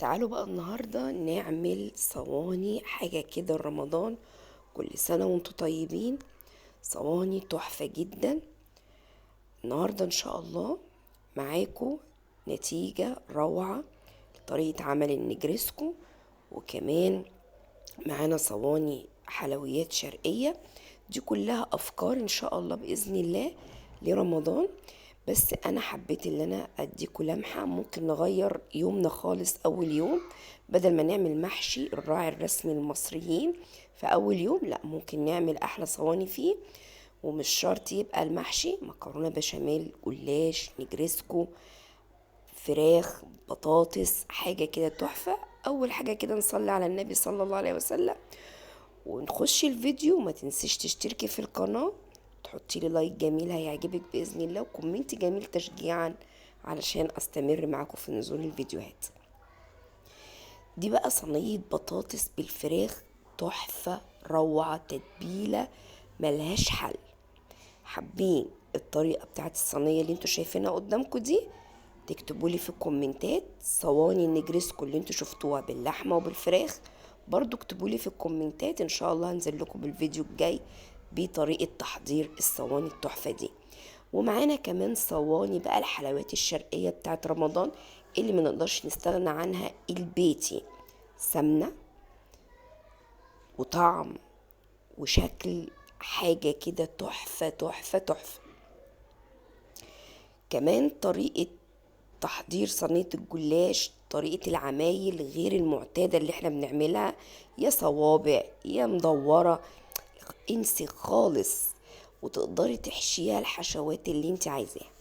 تعالوا بقى النهاردة نعمل صواني حاجة كده رمضان، كل سنة وانتم طيبين. صواني تحفة جدا النهاردة ان شاء الله معاكم، نتيجة روعة لطريقة عمل النجرسكو، وكمان معانا صواني حلويات شرقية. دي كلها افكار ان شاء الله باذن الله لرمضان، بس انا حبيت ان انا اديكم لمحة. ممكن نغير يومنا خالص، اول يوم بدل ما نعمل محشي الراعي الرسمي للمصريين في اول يوم، لا ممكن نعمل احلى صواني فيه، ومش شرط يبقى المحشي، مكرونة بشاميل، جلاش، نجرسكو، فراخ، بطاطس، حاجة كده تحفة. اول حاجة كده نصلي على النبي صلى الله عليه وسلم ونخش الفيديو. ما تنسيش تشتركي في القناة، تحطي لي like جميل هيعجبك بإذن الله، و comment جميل تشجيعا علشان استمر معاكم في نزول الفيديوهات. دي بقى صينية بطاطس بالفراخ تحفة روعة، تتبيلة ملهاش حل. حابين الطريقة بتاعت الصينية اللي انتوا شايفينها قدامكم دي؟ تكتبوا لي في الكومنتات. صواني النجرسكو اللي انتوا شفتوها باللحمة وبالفراخ برضو اكتبوا لي في الكومنتات، ان شاء الله هنزل لكم بالفيديو الجاي بطريقة تحضير الصواني التحفة دي. ومعانا كمان صواني بقى الحلويات الشرقية بتاعت رمضان اللي ما نقدرش نستغنى عنها، البيتي، سمنة وطعم وشكل، حاجة كده تحفة تحفة تحفة. كمان طريقة تحضير صينية الجلاش، طريقة العمايل غير المعتادة اللي احنا بنعملها، يا صوابع يا مدورة، انسي خالص، وتقدري تحشيها الحشوات اللي انت عايزاها.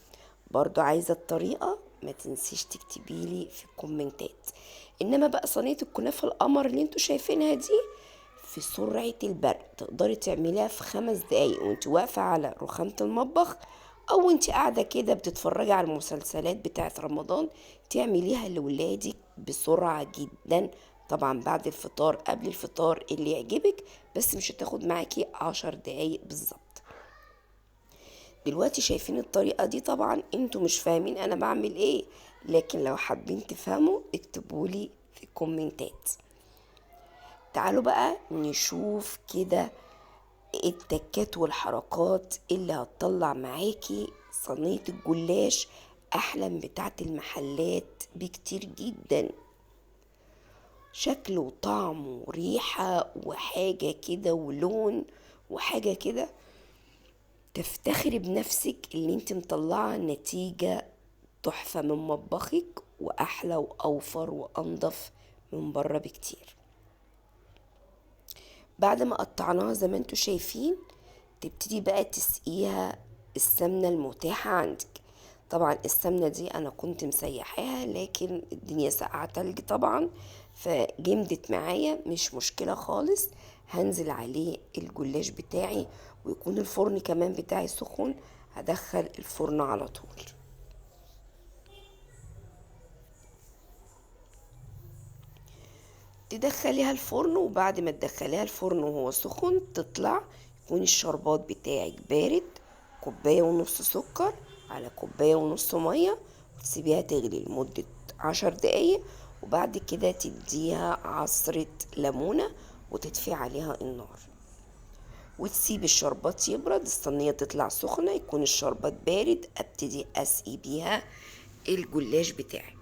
برضو عايزة الطريقة ما تنسيش تكتبيلي في الكومنتات. انما بقى صينية الكنافة القمر اللي انتوا شايفينها دي في سرعة البرق، تقدري تعمليها في 5 دقايق وانت واقفة على رخامة المطبخ، او انت قاعدة كده بتتفرجي على المسلسلات بتاعت رمضان، تعمليها لولادك بسرعة جدا، طبعا بعد الفطار قبل الفطار اللي يعجبك، بس مش هتاخد معاكي 10 دقايق بالظبط. دلوقتي شايفين الطريقة دي، طبعا انتوا مش فاهمين انا بعمل ايه، لكن لو حابين تفهموا اكتبولي في الكومنتات. تعالوا بقى نشوف كده التكات والحركات اللي هتطلع معاكي صينية الجلاش احلى من بتاعة المحلات بكتير جدا، شكل وطعم وريحة وحاجة كده ولون وحاجة كده تفتخري بنفسك اللي انت مطلعة نتيجة تحفة من مطبخك، واحلى واوفر وانضف من بره بكتير. بعد ما قطعناها زي ما انتوا شايفين، تبتدي بقى تسقيها السمنة المتاحة عندك. طبعا السمنة دي انا كنت مسيحاها، لكن الدنيا ساقعة تلج طبعا فجمدت معايا، مش مشكلة خالص. هنزل عليه الجلاش بتاعي، ويكون الفرن كمان بتاعي سخن، هدخل الفرن على طول. تدخليها الفرن، وبعد ما تدخليها الفرن وهو سخن تطلع، يكون الشربات بتاعك بارد، كوباية ونص سكر على كوباية ونص مية، وتسيبيها تغلي لمدة 10 دقايق، وبعد كده تديها عصرة ليمونة وتطفي عليها النار، وتسيب الشربات يبرد. الصينية تطلع سخنة، يكون الشربات بارد، ابتدي اسقي بيها الجلاش بتاعي.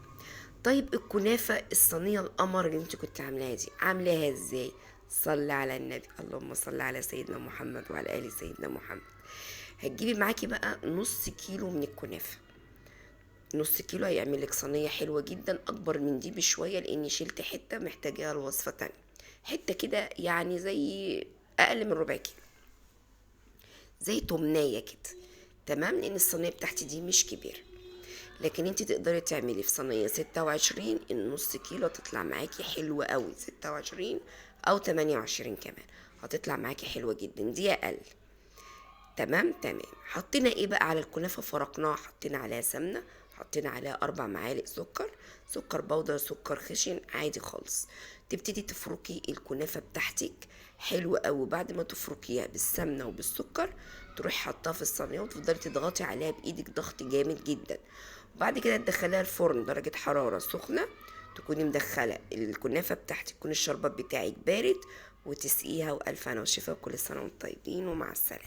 طيب الكنافة الصينية القمر اللي انت كنت عاملاها دي عاملاها ازاي؟ صلي على النبي، اللهم صل على سيدنا محمد وعلى آل سيدنا محمد. هتجيبي معاكي بقى نص كيلو من الكنافة، نص كيلو هيعمل لك صينية حلوة جدا، اكبر من دي بشوية لاني شلت حتة محتاجاها لوصفة تانية، حتة كده يعني زي اقل من ربع كيلو، زي تمناية كده، تمام؟ لان الصينية بتاعتي دي مش كبيرة، لكن انت تقدري تعملي في صينية 26 النص كيلو تطلع معاكي حلوة قوي، 26 او 28 كمان هتطلع معاكي حلوة جدا، دي اقل. تمام تمام. حطينا ايه بقى على الكنافة؟ فرقناها، حطينا عليها سمنة، حطينا عليها 4 معالق سكر، سكر بودر، سكر خشن، عادي خالص. تبتدي تفركي الكنافة بتاعتك حلو قوي. بعد ما تفركيها بالسمنة وبالسكر تروحي حطاها في الصينية، وتفضلي تضغطي عليها بإيدك ضغط جامد جدا. وبعد كده تدخليها الفرن درجة حرارة سخنة، تكوني مدخله الكنافه بتاعتك، يكون الشربات بتاعك بارد، وتسقيها. والف هنا وشفا، وكل سنة وانتم طيبين، ومع السلامة.